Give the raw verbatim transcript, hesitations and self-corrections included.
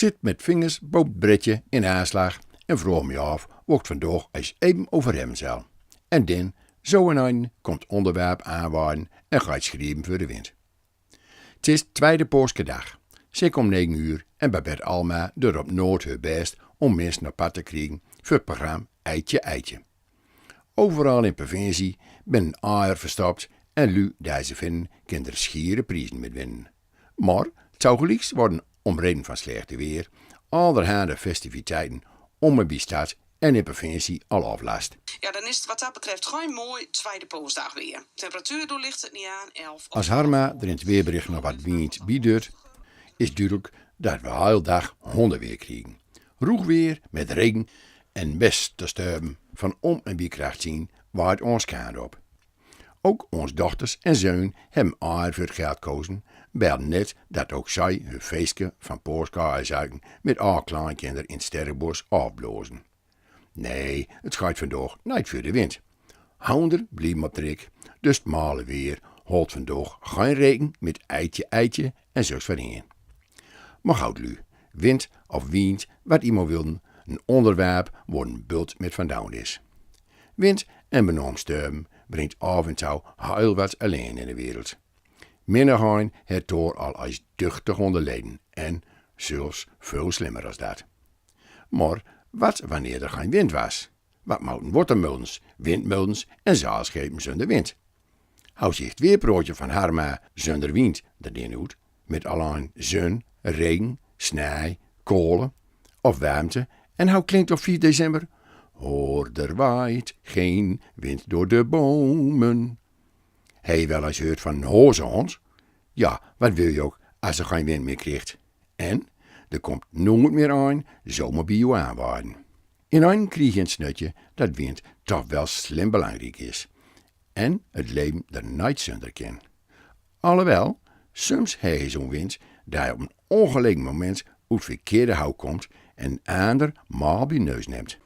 Zit met fingers boven 't bredje in aanslag en vroag mej aof wofik 't vandaog eis even over hem zal. En denn, zo in ein, kump 't onderwerp aanwaden en geit schrieben veur de wind. 't Is twiede paoskedag, sik um negen uur, en Babette Alma deit op nood heur best um minsen op pad te kriegen veur 't program Eitje Eitje. Overal in de provincie binnen eier verstopt en lu die ze vinden kinne d'r schiere priezen mit winnen. Mar 't zou gelieks worden, um reden van slechte weer, allerhande festiviteiten um en bie stad en in provincie al aflast. Ja, dan is het wat dat betreft geen mooi tweede paosdag weer. Temperatuur door ligt het niet aan, elf of... As Harma d'r in 't weerbericht nog wat wind bie deit, is duidelijk dat we heel dag hondenweer kriegen. Roeg weer met regen en westerstuiven van um en bie kracht tien waait ons kant op. Ook ons dochters en zeun hebben eier veur 't geld kozen, wel net dat ook zij hun feestje van paaskaaizuiken met al kleinkinder in 't sterrenbos afblazen. Nee, 't geit vandaog niet veur de wind. Hounder blieven op de rik, dus 't male weer holt vandaog geen reken met Eitje Eitje en zulks wat in. Maar good lu, wind of wiend, wat iemand wilden, een onderwerp worden bult met van down is. Wind en benaam stuiven brengt af en toe heel wat ellende in de wereld. Minne hein het door al eens duchtig onderleden en zelfs veel slimmer als dat. Maar wat wanneer er geen wind was? Wat moten watermolens, windmolens en zaalschepen zonder wind? Hou zich het weerpraatje van Harma zonder wind er din uit, met allein zon, regen, snij, kolen of warmte, en hou klinkt op vier december: Hoor, er waait geen wind door de bomen. Hij wel eens heurt van een hozehond? Ja, wat wil je ook als er geen wind meer krijgt? En er komt nooit meer aan, zomaar bij jou aanwaaien. In een krieg je een snutje dat wind toch wel slim belangrijk is en het leven er niet zonder kan. Alhoewel, soms hij zo'n wind die op een ongelegen moment uit verkeerde hout komt en een ander maal bij neus neemt.